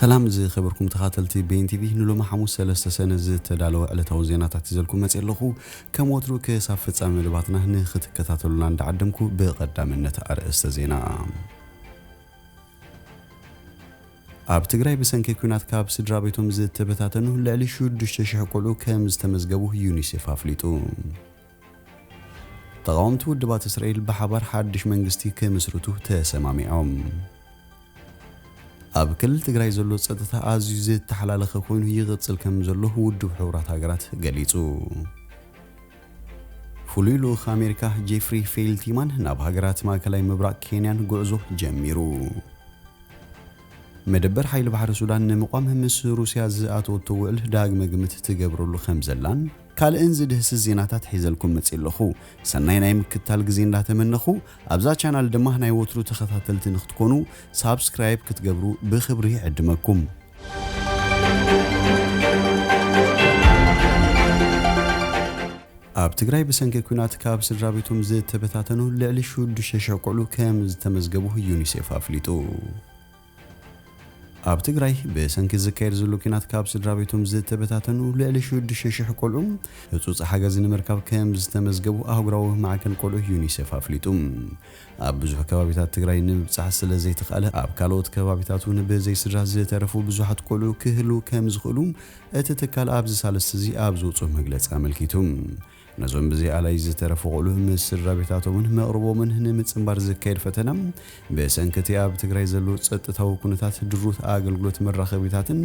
ሰላም ዝኸበርኩም ተኻተልቲ ቤን ቲቪ፣ ንሎሚ ሓሙስ ሰለስተ ሰነ ዝተዳለወ ዕለታዊ ዜናታት ሒዘልኩም መፅእ ኣለኹ። ከም ወትሩ ክሳብ ፍጻሜ መደባትና ንክትከታተሉና እንዳዓደምኩ ብቐዳምነት ኣርእስተ ዜና። ኣብ ትግራይ ብሰንኪ ኲናት ካብ ስድራ ቤቶም ዝተበታተኑ ልዕሊ ሽዱሽተ ሽሕ ቆልዑ ከም ዝተመዝገቡ ዩኒሴፍ ኣፍሊጡ። ተቓወምቲ ውድባት እስራኤል ብሓባር ሓድሽ መንግስቲ ክምስርቱ ተሰማሚዖም። ኣብ ክልል ትግራይ ዘሎ ጸጥታ ኣዝዩ ዝተሓላለኸ ኮይኑ ይቕጽል ከም ዘሎ ውድብ ሕቡራት ሃገራት ገሊጹ። ፍሉይ ልኡኽ ኣሜሪካ ጄፍሪ ፌልቲማን ናብ ሃገራት ማእከላይ ምብራቕ ኬንያን ጉዕዞ ጀሚሩ። መደበር ሓይሊ ባሕሪ ሱዳን ንምቋም ምስ ሩስያ ዝኣተወቶ ውዕል ዳግመ ግምት ትገብረሉ ከም ዘላን ካልእን ዝድህስስ ዜናታት ሒዘልኩም መፅእ ኣለኹ። ሰናይ ናይ ምክታል ግዜ እንዳተመነኹ፣ ኣብዛ ቻናል ድማ ናይ ወትሩ ተኸታተልቲ ንክትኮኑ ሳብስክራይብ ክትገብሩ ብኽብሪ ይዕድመኩም። ኣብ ትግራይ ብሰንኪ ኲናት ካብ ስድራ ቤቶም ዝተበታተኑ ልዕሊ ሽዱሽተ ሽሕ ቆልዑ ከም ዝተመዝገቡ ዩኒሴፍ ኣፍሊጡ። ኣብ ትግራይ ብሰንኪ ዝካየድ ዘሎ ኲናት ካብ ስድራ ቤቶም ዝተበታተኑ ልዕሊ ሽዱሽተ ሽሕ ቆልዑ ህጹጽ ሓገዝ ንምርካብ ከም ዝተመዝገቡ ኣህጉራዊ ማዕከን ቆልዑ ዩኒሴፍ ኣፍሊጡ። ኣብ ብዙሕ ከባቢታት ትግራይ ንምብጻሕ ስለ ዘይተኻእለ፣ ኣብ ካልኦት ከባቢታት እውን ብዘይ ስድራ ዝተረፉ ብዙሓት ቆልዑ ክህልዉ ከም ዝኽእሉ እቲ ትካል ኣብዚ ሳልስቲ እዚ ኣብ ዘውፅኦ መግለፂ ኣመልኪቱ። ነዞም ብዘይ ኣላይ ዝተረፉ ቆልዑ ምስ ስድራ ቤታቶምን መቕርቦምን ንምጽንባር ዝካየድ ፈተና፣ ብሰንኪ እቲ ኣብ ትግራይ ዘሎ ጸጥታዊ ኩነታት ድሩት ኣገልግሎት መራኸቢታትን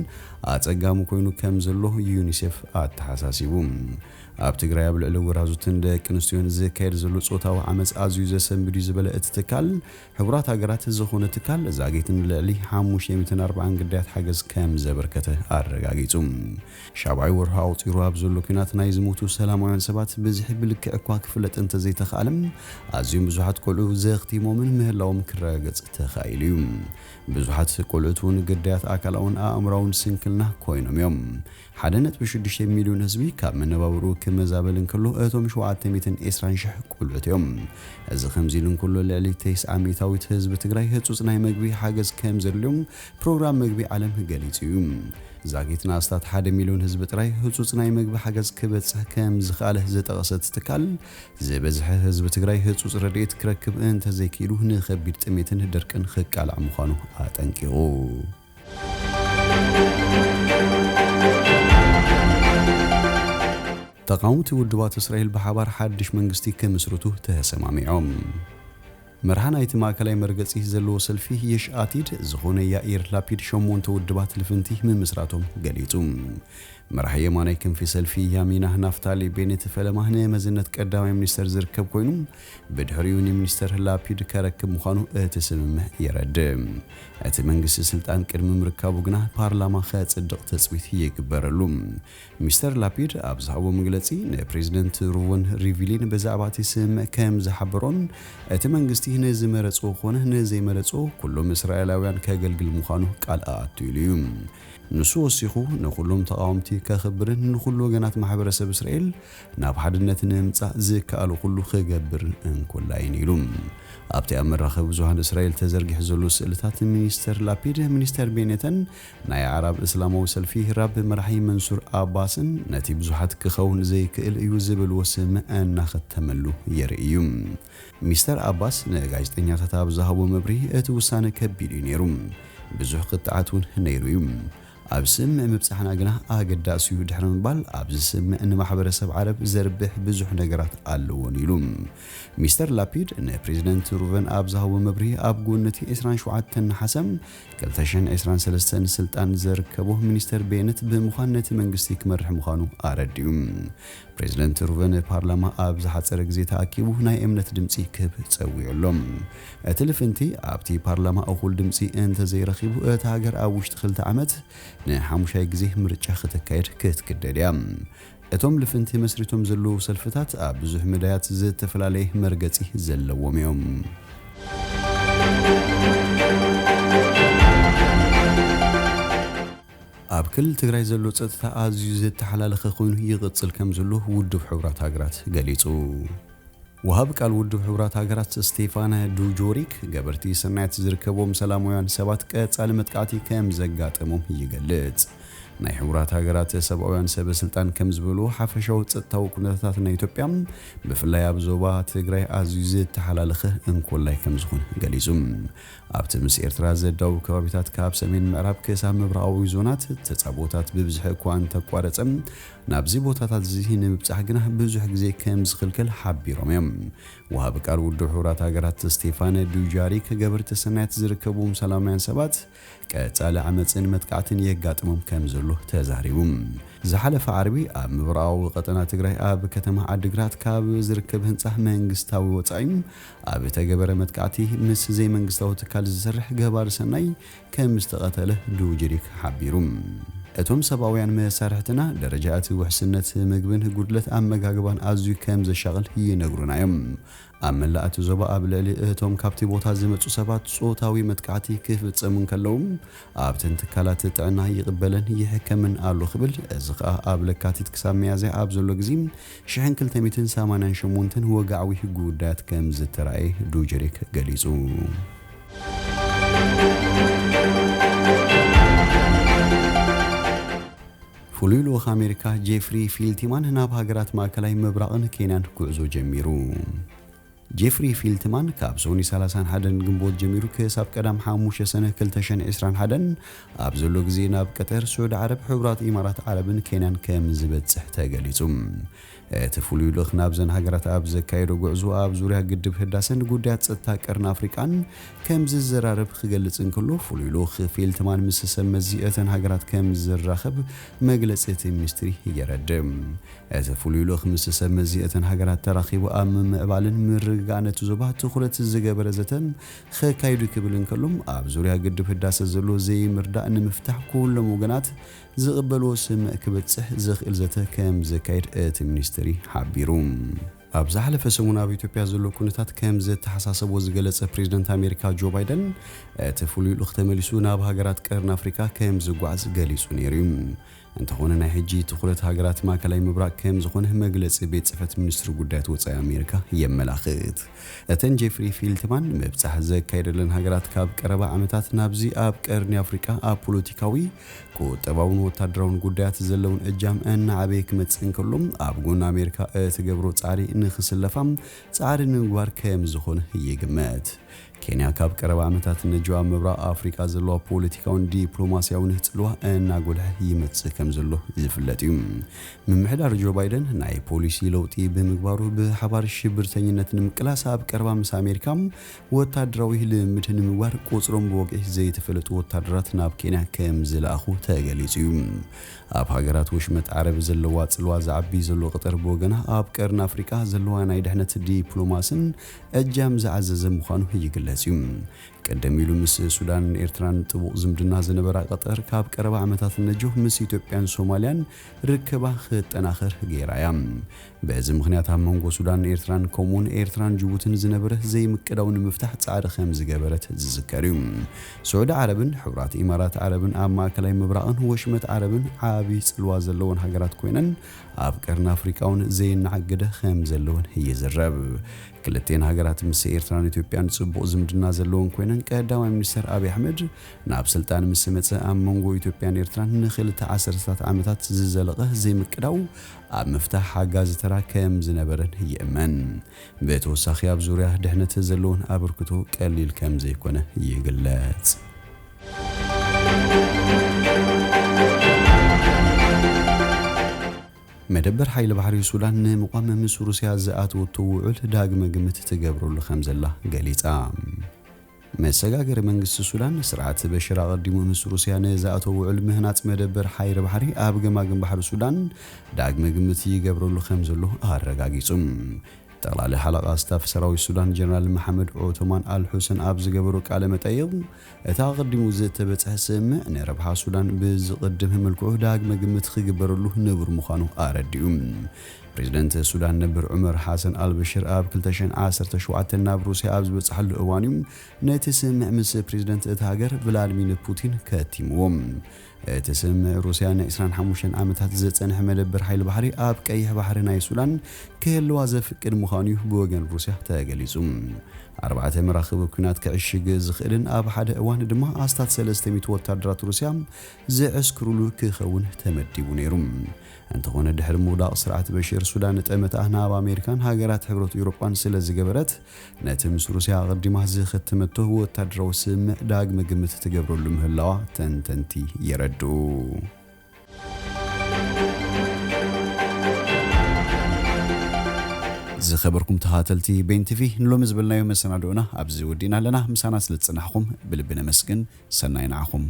ኣጸጋሚ ኮይኑ ከም ዘሎ ዩኒሴፍ ኣተሓሳሲቡ። ኣብ ትግራይ ኣብ ልዕሊ ጎራዙትን ደቂ ኣንስትዮን ዝካየድ ዘሎ ጾታዊ ዓመጽ ኣዝዩ ዘሰንብድ እዩ ዝበለ እቲ ትካል፣ ሕቡራት ሃገራት ዝኾነ ትካል ዛጊት ንልዕሊ ሓሙሽተ ሚእትን ኣርባዓን ግዳያት ሓገዝ ከም ዘበርከተ ኣረጋጊጹ። ሻብዓይ ወርሑ ኣቑጺሩ ኣብ ዘሎ ኲናት ናይ ዝሞቱ ሰላማውያን ሰባት ብዝሒ ብልክዕ እኳ ክፍለጥ እንተዘይተኻእለ፣ ኣዝዮም ብዙሓት ቆልዑ ዘኽቲሞምን ምህላዎም ክረጋገጽ ተኻኢሉ እዩ። ብዙሓት ቆልዑት እውን ግዳያት ኣካላውን ኣእምራውን ስንክልና ኮይኖም እዮም። ሓደ ነጥቢ ሽዱሽተ ሚልዮን ህዝቢ ካብ መነባብርኡ ክመዛበል እንከሎ፣ እቶም ሸውዓተ ሚእትን ዕስራን ሽሕ ቆልዑት እዮም። እዚ ከምዚ ኢሉ እንከሎ፣ ልዕሊ ተስዓ ሚእታዊት ህዝቢ ትግራይ ህጹጽ ናይ መግቢ ሓገዝ ከም ዘድልዮም ፕሮግራም መግቢ ዓለም ገሊጹ እዩ። ዛጊት ንኣስታት ሓደ ሚልዮን ህዝቢ ጥራይ ህጹጽ ናይ መግቢ ሓገዝ ክበጽሕ ከም ዝኸኣለ ዝጠቐሰ እቲ ትካል፣ ዝበዝሐ ህዝቢ ትግራይ ህጹጽ ረድኤት ክረክብ እንተዘይክኢሉ ንኸቢድ ጥሜትን ደርቅን ክቃላዕ ምዃኑ ኣጠንቂቑ። ተቓወምቲ ውድባት እስራኤል ብሓባር ሓድሽ መንግስቲ ክምስርቱ ተሰማሚዖም። መርሓ ናይቲ ማእከላይ መርገጺ ዘለዎ ሰልፊ የሽ ኣቲድ ዝኾነ ያኢር ላፒድ ሸሞንተ ውድባት ልፍንቲ ምምስራቶም ገሊጹ። መራሒ የማናይ ክንፊ ሰልፊ ያሚና ናፍታሊ ቤኔት ፈለማ ንመዝነት ቀዳማይ ሚኒስተር ዝርከብ ኮይኑ፣ ብድሕሪኡ ንሚኒስተር ላፒድ ከረክብ ምዃኑ እቲ ስምምዕ የረድእ። እቲ መንግስቲ ስልጣን ቅድሚ ምርካቡ ግና ፓርላማ ከጽድቕ ትጽቢት ይግበረሉ። ሚስተር ላፒድ ኣብ ዝሃቦ መግለጺ፣ ንፕሬዚደንት ሩቨን ሪቪሊን ብዛዕባ እቲ ስምምዕ ከም ዝሓበሮን፣ እቲ መንግስቲ ንዝመረጾ ኮነ ንዘይመረጾ ኩሎም እስራኤላውያን ከገልግል ምዃኑ ቃል ኣኣቱ ኢሉ እዩ። ንሱ ወሲኹ፣ ንኹሎም ተቓወምቲ ከኽብርን ንኹሉ ወገናት ማሕበረሰብ እስራኤል ናብ ሓድነት ንምምጻእ ዝከኣሎ ኩሉ ክገብር እንኮላይን ኢሉ። ኣብቲ ኣብ መራኸቢ ብዙሃን እስራኤል ተዘርጊሑ ዘሎ ስእልታት፣ ሚኒስተር ላፒድ፣ ሚኒስተር ቤኔተን፣ ናይ ኣዕራብ እስላማዊ ሰልፊ ራብ መራሒ መንሱር ኣባስን ነቲ ብዙሓት ክኸውን ዘይክእል እዩ ዝብልዎ ስምምዕ እናኸተመሉ የርኢ እዩ። ሚስተር ኣባስ ንጋዜጠኛታት ኣብ ዝሃቦ መብርሂ፣ እቲ ውሳነ ከቢድ እዩ ነይሩ፣ ብዙሕ ክትዓት እውን ነይሩ እዩ። ኣብ ስምምዕ ምብጻሕና ግና ኣገዳሲ እዩ ድሕሪ ምባል፣ ኣብዚ ስምምዕ ንማሕበረሰብ ዓረብ ዘርብሕ ብዙሕ ነገራት ኣለዎን ኢሉ። ሚስተር ላፒድ ንፕሬዚደንት ሩቨን ኣብ ዝሃቦ መብርሂ፣ ኣብ ጎኒ እቲ ዕስራን ሸውዓተን ነሓሰ ክልተ ሽሕን ዕስራን ሰለስተን ስልጣን ዘርከቦ ሚኒስተር ቤነት ብምዃን ነቲ መንግስቲ ክመርሕ ምዃኑ ኣረዲኡ። ፕሬዚደንት ሩቨን ፓርላማ ኣብ ዝሓጸረ ግዜ ተኣኪቡ ናይ እምነት ድምጺ ክህብ ጸዊዑ ኣሎ። እቲ ልፍንቲ ኣብቲ ፓርላማ እኹል ድምጺ እንተዘይረኺቡ፣ እታ ሃገር ኣብ ውሽጢ ክልተ ዓመት ንሓሙሻይ ግዜ ምርጫ ክተካየድ ክትግደድ እያ። እቶም ልፍንቲ መስሪቶም ዘለዉ ሰልፍታት ኣብ ብዙሕ መዳያት ዝተፈላለየ መርገጺ ዘለዎም እዮም። ኣብ ክልል ትግራይ ዘሎ ጸጥታ ኣዝዩ ዝተሓላለኸ ኮይኑ ይቕጽል ከም ዘሎ ውድብ ሕቡራት ሃገራት ገሊጹ። ወሃቢ ቃል ውድብ ሕቡራት ሃገራት ስቴፋን ዱጆሪክ፣ ገበርቲ ሰናያት ዝርከቦም ሰላማውያን ሰባት ቀጻሊ መጥቃዕቲ ከም ዘጋጠሞም ይገልጽ። ናይ ሕቡራት ሃገራት ሰብኣውያን ሰበ ስልጣን ከም ዝበሉ፣ ሓፈሻዊ ጸጥታዊ ኩነታት ናይ ኢትዮጵያ፣ ብፍላይ ኣብ ዞባ ትግራይ፣ ኣዝዩ ዝተሓላለኸ እንኮላይ ከም ዝኾነ ገሊጹ። ኣብቲ ምስ ኤርትራ ዘዳውብ ከባቢታት፣ ካብ ሰሜን ምዕራብ ክሳብ ምብራቓዊ ዞናት፣ ተጻብኦታት ብብዝሒ እኳ እንተቋረጸ፣ ናብዚ ቦታታት እዚ ንምብጻሕ ግና ብዙሕ ግዜ ከም ዝኽልከል ሓቢሮም እዮም። ወሃቢ ቃል ውድብ ሕቡራት ሃገራት ስቴፋን ዱጃሪክ፣ ገበርቲ ሰናያት ዝርከብዎም ሰላማውያን ሰባት ቀጻሊ ዓመጽን መጥቃዕትን የጋጥሞም ከም ዘሎ ተዛሪቡ። ዝሓለፈ ዓርቢ ኣብ ምብራቓዊ ቀጠና ትግራይ፣ ኣብ ከተማ ዓዲግራት ካብ ዝርከብ ህንጻ መንግስታዊ ወጻኢ ኣብ እተገበረ መጥቃዕቲ፣ ምስ ዘይመንግስታዊ ትካል ዝሰርሕ ገባሪ ሰናይ ከም ዝተቐተለ ዱጅሪክ ሓቢሩ። እቶም ሰብኣውያን መሳርሕትና፣ ደረጃ እቲ ውሕስነት ምግብን ጉድለት ኣመጋግባን ኣዝዩ ከም ዘሻቕል ይነግሩና እዮም። ኣብ መላእ እቲ ዞባ፣ ኣብ ልዕሊ እቶም ካብቲ ቦታ ዝመጹ ሰባት ጾታዊ መጥቃዕቲ ክፍጸሙ እንከለዉ፣ ኣብተን ትካላት ጥዕና ይቕበልን ይሕከምን ኣሎ ክብል፣ እዚ ከኣ ኣብ ለካቲት ክሳብ ሚያዝያ ኣብ ዘሎ ግዜ ሽሕን ክልተ ሚእትን ሰማንያን ሸሞንተን ወግዓዊ ጉዳያት ከም ዝተራእየ ዱጀሪክ ገሊጹ። ፍሉይ ልኡኽ ኣሜሪካ ጄፍሪ ፊልቲማን ናብ ሃገራት ማእከላይ ምብራቕን ኬንያን ጉዕዞ ጀሚሩ። ጄፍሪ ፊልትማን ካብ ሶኒ ሰላሳን ሓደን ግንቦት ጀሚሩ ክሳብ ቀዳም ሓሙሽተ ሰነ ክልተ ሽሕን ዕስራን ሓደን ኣብ ዘሎ ግዜ፣ ናብ ቀጠር፣ ስዑዲ ዓረብ፣ ሕቡራት ኢማራት ዓረብን ኬንያን ከም ዝበጽሕ ተገሊጹ። እቲ ፍሉይ ልኡኽ ናብዘን ሃገራት ኣብ ዘካየዶ ጉዕዞ፣ ኣብ ዙርያ ግድብ ህዳሰን ጉዳያት ጸጥታ ቀርኒ ኣፍሪቃን ከም ዝዘራረብ ክገልጽ እንከሎ፣ ፍሉይ ልኡኽ ፊልትማን ምስ ሰብ መዚ እተን ሃገራት ከም ዝራኸብ መግለጺ እቲ ሚኒስትሪ የረድእ። እቲ ፍሉይ ልኡኽ ምስ ሰብ መዚ እተን ሃገራት ተራኺቡ፣ ኣብ ምምዕባልን ምርግጋእን እቲ ዞባ ትኹረት ዝገበረ ዘተ ከካይዱ ክብል እንከሎ፣ ኣብ ዙርያ ግድብ ህዳሰ ዘሎ ዘይምርዳእ ንምፍታሕ ኩሎም ወገናት ዝቕበልዎ ስምምዕ ክበጽሕ ዘኽእል ዘተ ከም ዘካይድ እቲ ሚኒስትሪ ሓቢሩ። ኣብ ዝሓለፈ ሰሙን ኣብ ኢትዮጵያ ዘሎ ኩነታት ከም ዘተሓሳሰቦ ዝገለጸ ፕሬዝደንት ኣሜሪካ ጆ ባይደን፣ እቲ ፍሉይ ልኡኽ ተመሊሱ ናብ ሃገራት ቀርኒ ኣፍሪካ ከም ዝጓዓዝ ገሊጹ ነይሩ እዩ። እንተኾነ፣ ናይ ሕጂ ትኹረት ሃገራት ማእከላይ ምብራቕ ከም ዝኾነ መግለጺ ቤት ጽሕፈት ሚኒስትሪ ጉዳያት ወጻኢ ኣሜሪካ የመላኽት። እተን ጄፍሪ ፊልትማን ምብጻሕ ዘካየደለን ሃገራት፣ ካብ ቀረባ ዓመታት ናብዚ ኣብ ቀርኒ ኣፍሪቃ ኣብ ፖለቲካዊ፣ ቁጠባውን ወታደራውን ጉዳያት ዘለውን እጃም እናዓበየ ክመጽእ እንከሎ፣ ኣብ ጎኒ ኣሜሪካ እትገብሮ ጻዕሪ ንኽስለፋ ጻዕሪ ንምግባር ከም ዝኾነ ይግመት። ኬንያ ካብ ቀረባ ዓመታት ነጆ ኣብ ምብራቕ ኣፍሪቃ ዘለዋ ፖለቲካውን ዲፕሎማስያውን ጽልዋ እናጎልሐ ይመጽእ ከም ዘሎ ዝፍለጥ እዩ። ምምሕዳር ጆ ባይደን ናይ ፖሊሲ ለውጢ ብምግባሩ፣ ብሓባር ሽብርተኝነት ንምቅላስ ኣብ ቀረባ ምስ ኣሜሪካ ወታደራዊ ልምምድ ንምግባር፣ ቁጽሮም ብወግዒ ዘይተፈለጡ ወታደራት ናብ ኬንያ ከም ዝለኣኹ ተገሊጹ እዩ። ኣብ ሃገራት ወሽመጥ ዓረብ ዘለዋ ጽልዋ ዝዓቢ ዘሎ ቀጠር፣ ብወገና ኣብ ቀርኒ ኣፍሪቃ ዘለዋ ናይ ድሕነት ዲፕሎማስን እጃም ዝዓዘዘ ምዃኑ ይግለጽ እዩ። ቀደም ኢሉ ምስ ሱዳንን ኤርትራን ጥቡቕ ዝምድና ዝነበራ ቀጠር፣ ካብ ቀረባ ዓመታት ነጆ ምስ ኢትዮጵያን ሶማልያን ርክባ ክጠናኸር ገይራ እያ። በዚ ምኽንያት፣ ኣብ መንጎ ሱዳንን ኤርትራን፣ ከምኡውን ኤርትራን ጅቡትን ዝነበረ ዘይምቅዳው ንምፍታሕ ጻዕሪ ከም ዝገበረት ዝዝከር እዩ። ስዑዲ ዓረብን ሕቡራት ኢማራት ዓረብን ኣብ ማእከላይ ምብራቕን ወሽመጥ ዓረብን ዓቢ ጽልዋ ዘለወን ሃገራት ኮይነን፣ ኣብ ቀርኒ ኣፍሪቃ እውን ዘይነዓገደ ከም ዘለወን ይዝረብ። ክልቴን ሃገራት ምስ ኤርትራን ኢትዮጵያን ጽቡቕ ዝምድና ዘለወን ኮይነን፣ ቀዳማይ ሚኒስተር ኣብይ ኣሕመድ ናብ ስልጣን ምስ መጸ፣ ኣብ መንጎ ኢትዮጵያን ኤርትራን ንኽልተ ዓሰርተታት ዓመታት ዝዘለቐ ዘይምቅዳው ኣብ ምፍታሕ ሓጋዚ ተራ ከም ዝነበረን ይእመን። ብተወሳኺ፣ ኣብ ዙርያ ድሕነት ዘለወን ኣበርክቶ ቀሊል ከም ዘይኮነ ይግለጽ። መደበር ሓይሊ ባሕሪ ሱዳን ንምቋም ምስ ሩስያ ዝኣተወቶ ውዑል ዳግመ ግምት ትገብረሉ ከም ዘላ ገሊጻ። መሰጋገሪ መንግስቲ ሱዳን፣ ስርዓት በሽር፣ ኣቐዲሙ ምስ ሩስያ ንዝኣተወ ውዕል ምህናጽ መደበር ሓይሊ ባሕሪ ኣብ ገማግም ባሕሪ ሱዳን ዳግመ ግምት ይገብረሉ ከም ዘሎ ኣረጋጊጹ። ጠቕላሊ ሓለቓ ስታፍ ሰራዊት ሱዳን ጀነራል መሓመድ ዑቶማን ኣል ሑሰን ኣብ ዝገበሮ ቃለ መጠይቕ፣ እቲ ኣቐዲሙ ዝተበጽሐ ስምምዕ ንረብሓ ሱዳን ብዝቕድም መልክዑ ዳግመ ግምት ክግበረሉ ንቡር ምዃኑ ኣረዲኡ። ፕሬዝደንት ሱዳን ነበር ዑመር ሓሰን ኣልበሽር ኣብ ክልተ ሽሕን ዓሰርተ ሸውዓተን ናብ ሩስያ ኣብ ዝበጽሓሉ እዋን እዩ ነቲ ስምምዕ ምስ ፕሬዝደንት እታ ሃገር ቭላድሚር ፑቲን ከቲምዎ። እቲ ስምምዕ ሩስያ ን ዕስራን ሓሙሽተን ዓመታት ዝጸንሐ መደበር ሓይሊ ባሕሪ ኣብ ቀይሕ ባሕሪ ናይ ሱዳን ክህልዋ ዘፍቅድ ምዃኑ እዩ ብወገን ሩስያ ተገሊጹ። ኣርባዕተ መራኽብ ኲናት ክዕሽግ ዝኽእልን ኣብ ሓደ እዋን ድማ ኣስታት ሰለስተ ሚእቲ ወታደራት ሩስያ ዝዕስክሩሉ ክኸውን ተመዲቡ ነይሩ። እንተኾነ ድሕሪ ምውዳቕ ስርዓት በሽር ሱዳን ጠመታ ናብ ኣሜሪካን ሃገራት ሕብረት ኤውሮጳን ስለ ዝገበረት ነቲ ምስ ሩስያ ኣቐዲማ ዝኸተመቶ ወታደራዊ ስምምዕ ዳግመ ግምት ትገብረሉ ምህላዋ ተንተንቲ የረድኡ። ዝኸበርኩም ተኸታተልቲ ቤን ቲቪ ንሎሚ ዝበልናዮ መሰናድኦና ኣብዚ ወዲእና ኣለና። ምሳና ስለ ዝጸናሕኩም ብልቢ ነመስግን። ሰናይ ንዓኹም።